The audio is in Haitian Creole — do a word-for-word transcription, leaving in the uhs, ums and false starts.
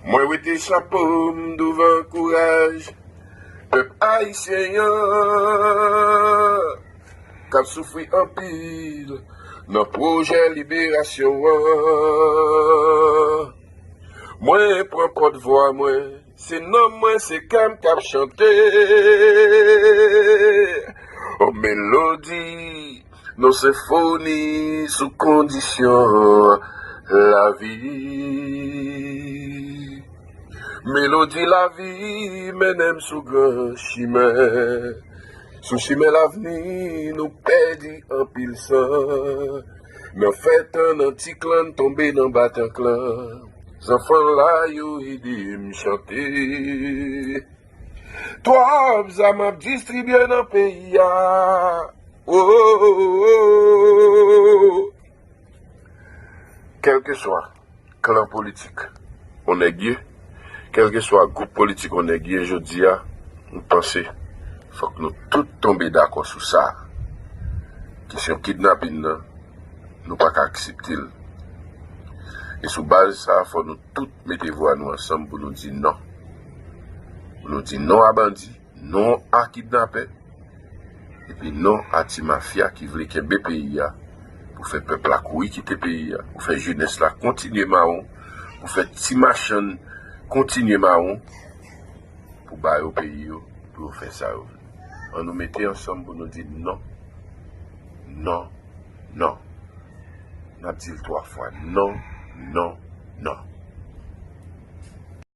Mwen wete chapo m douvan kouraj pèp ayisyen an k ap soufri anpil nan pwojè liberasyon an. Mwen pran pòtvwa mwen, se nanm mwen, se kè m k ap chante. On melodi, nou senfoni sou kondisyon lavi. Melodi lavi mennen m sou gran chimen. Sou chimen lavni, nou pèdi anpil san. Nan fè tan, nan ti klan, tonbe nan batanklan. Zanfan la yo ede m chante. Twòp zam ap distribye nan peyi a. Oh, oh, oh, oh. Kèlkeswa klan politik yon nèg ye, kèlkeswa gwoup politik yon nèg ye, jodi a, m panse fòk nou tout tonbe dakò sou sa. Kesyon kidnapin nan, nou pa ka aksepte l. E sou baz sa, fò nou tout mete vwa nou ansanm pou nou di non. Pou nou di non a bandi, non a kidnapè, epi non a ti mafya ki vle kenbe peyi a, pou fè pèp la kouri kite peyi a, pou fè jenès la kontinye mawon, pou fè ti machann kontinye mawon, pou ba yo peyi yo, pou yo fè sa yo vle. An nou mete ansanm pou nou di non. Non, non. N ap di l twa fwa. Non, non, non.